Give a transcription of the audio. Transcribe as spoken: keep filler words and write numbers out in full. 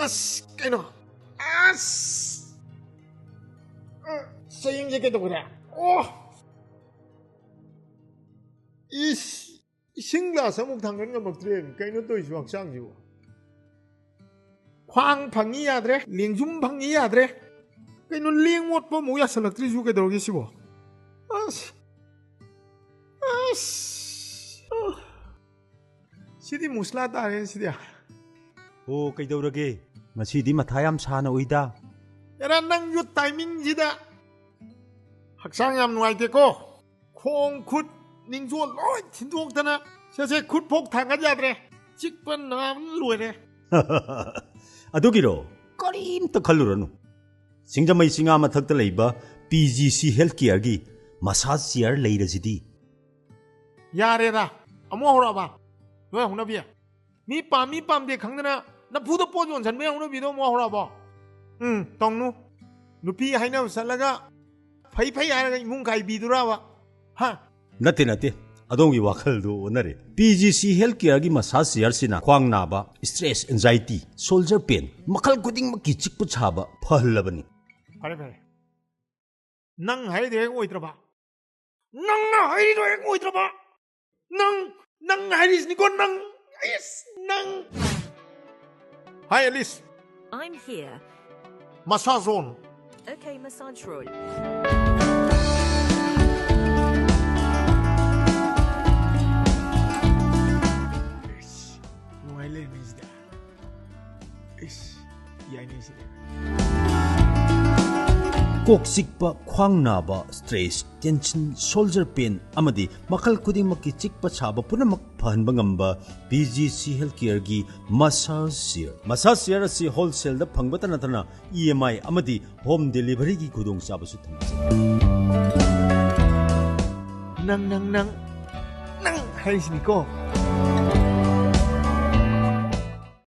ꯑꯁ, ꯀꯩꯅꯣ? ꯑꯁ! ꯑ, ꯆꯌꯦꯡꯁꯦ ꯀꯩꯗꯧꯈ꯭ꯔꯦ? ꯑꯣ! ꯏꯁ! ꯏꯁꯤꯡ ꯒ꯭ꯂꯥꯁ ꯑꯃꯨꯛ ꯊꯥꯡꯒꯠ ꯉꯝꯃꯛꯇ꯭ꯔꯦ꯫ ꯀꯩꯅꯣ ꯇꯧꯔꯤꯁꯤꯕꯣ ꯍꯛꯆꯥꯡꯁꯤꯕꯨ? ꯈ꯭ꯋꯥꯡ ꯐꯪꯉꯤ ꯌꯥꯗ꯭ꯔꯦ, ꯂꯦꯡꯖꯨꯝ ꯐꯪꯉꯤ ꯌꯥꯗ꯭ꯔꯦ꯫ ꯀꯩꯅꯣ, ꯂꯦꯡ ꯑꯣꯠꯄ ꯑꯃꯨꯛ ꯌꯥꯁꯜꯂꯛꯇ꯭ꯔꯤꯁꯤꯕꯨ ꯀꯩꯗꯧꯔꯒꯦ ꯁꯤꯕꯣ? ꯑꯁ! ꯑꯁ! ꯑ꯫ ꯁꯤꯗꯤ ꯃꯨꯁꯂꯥ ꯇꯥꯔꯦ ꯁꯤꯗꯤ꯫ ꯑꯣ, ꯀꯩꯗꯧꯔꯒꯦ? ꯉꯁꯤꯗꯤ ꯃꯊꯥ ꯌꯥꯝ ꯁꯥꯅ ꯎꯏꯗ꯫ ꯑꯦꯔꯥ, ꯅꯪꯁꯨ ꯇꯥꯏꯃꯤꯡꯁꯤꯗ ꯍꯛꯆꯥꯡ ꯌꯥꯝ ꯅꯨꯡꯉꯥꯏꯇꯦꯀꯣ꯫ ꯈꯣꯡ ꯈꯨꯠ ꯅꯤꯡꯖꯣ ꯂꯣꯏ ꯊꯤꯟꯗꯣꯛꯇꯅ ꯁꯦ, ꯁꯦ, ꯈꯨꯠ ꯐꯥꯎ ꯊꯥꯡꯒꯠ ꯌꯥꯗ꯭ꯔꯦ꯫ ꯆꯤꯛꯄ ꯅꯥꯕꯅ ꯂꯣꯏꯔꯦ꯫ ꯑꯗꯨꯒꯤꯔꯣ? ꯀꯔꯤꯝꯇ ꯈꯜꯂꯨꯔꯅꯨ꯫ ꯁꯤꯡꯖꯃꯩ ꯆꯤꯉꯥ ꯃꯊꯛꯇ ꯂꯩꯕ ꯄꯤ ꯖꯤ ꯁꯤ Health Careꯒꯤ massage chair ꯂꯩꯔꯁꯤꯗꯤ꯫ ꯌꯥꯔꯦꯗ, ꯑꯃꯨꯛ ꯍꯧꯔꯛꯑꯕ? ꯅꯣꯏ ꯍꯧꯅꯕꯤ꯫ ꯃꯤ ꯄꯥꯝꯃꯤ ꯄꯥꯝꯗꯦ ꯈꯪꯗꯅ ꯅꯝꯐꯨꯗ ꯄꯣꯠ ꯌꯣꯟꯁꯟꯕ ꯍꯧꯅꯕꯤꯗꯣ ꯑꯃꯨꯛ ꯍꯧꯔꯛꯑꯕꯣ? ꯎꯝ, ꯇꯧꯅꯨ꯫ ꯅꯨꯄꯤ ꯍꯥꯏꯅꯕ ꯆꯠꯂꯒ ꯐꯩ ꯐꯩ ꯍꯥꯏꯔꯒ ꯏꯃꯨꯡ ꯀꯥꯏꯕꯤꯗꯨꯔꯕ? ꯍꯥ? ꯅꯠꯇꯦ, ꯅꯠꯇꯦ꯫ ꯑꯗꯣꯝꯒꯤ ꯋꯥꯈꯜꯗꯨ ꯑꯣꯟꯅꯔꯦ꯫ ꯄꯤ ꯖꯤ ꯁꯤ Health Careꯒꯤ massage chairꯁꯤꯅ ꯈ꯭ꯋꯥꯡ ꯅꯥꯕ, stress, anxiety, shoulder pain, ꯃꯈꯜ ꯈꯨꯗꯤꯡꯃꯛꯀꯤ ꯆꯤꯛꯄ ꯁꯥꯕ ꯐꯍꯜꯂꯕꯅꯤ꯫ ꯐꯔꯦ, ꯐꯔꯦ꯫ ꯅꯪ ꯍꯥꯏꯔꯤꯗꯣ ꯍꯦꯛ ꯑꯣꯏꯗ꯭ꯔꯕ? ꯅꯪꯅ ꯍꯥꯏꯔꯤꯗꯣ ꯍꯦꯛ ꯑꯣꯏꯗ꯭ꯔꯕ? ꯅꯪ, ꯅꯪ ꯍꯥꯏꯔꯤꯁꯤꯅꯤꯀꯣ, ꯅꯪ, ꯑꯩꯁ, ꯅꯪ꯫ Hi, Alice. I'm here. Massage on. Okay, massage roll. ꯑꯩꯁ, ꯅꯨꯡꯉꯥꯏ ꯂꯩꯔꯝꯃꯤꯁꯤꯗ꯫ ꯏꯁ, ꯌꯥꯏꯅꯦ ꯁꯤꯗꯤ꯫ ꯀꯣꯛ ꯆꯤꯛꯄ, ꯈ꯭ꯋꯥꯡ ꯅꯥꯕ, stress, tension, shoulder pain ꯑꯃꯗꯤ ꯃꯈꯜ ꯈꯨꯗꯤꯡꯃꯛꯀꯤ ꯆꯤꯛꯄ ꯁꯥꯕ ꯄꯨꯝꯅꯃꯛ ꯐꯍꯟꯕ ꯉꯝꯕ ꯄꯤ ꯖꯤ ꯁꯤ Health Careꯒꯤ massage chair꯫ Massage chair ꯑꯁꯤ wholesaleꯗ ꯐꯪꯕꯇ ꯅꯠꯇꯅ ꯏ ꯑꯦꯝ ꯑꯥꯏ ꯑꯃꯗꯤ home deliveryꯒꯤ ꯈꯨꯗꯣꯡꯆꯥꯕꯁꯨ ꯊꯝꯖꯩ꯫ ꯅꯪ, ꯅꯪ, ꯅꯪ, ꯅꯪ ꯍꯥꯏꯁꯤꯅꯤꯀꯣ꯫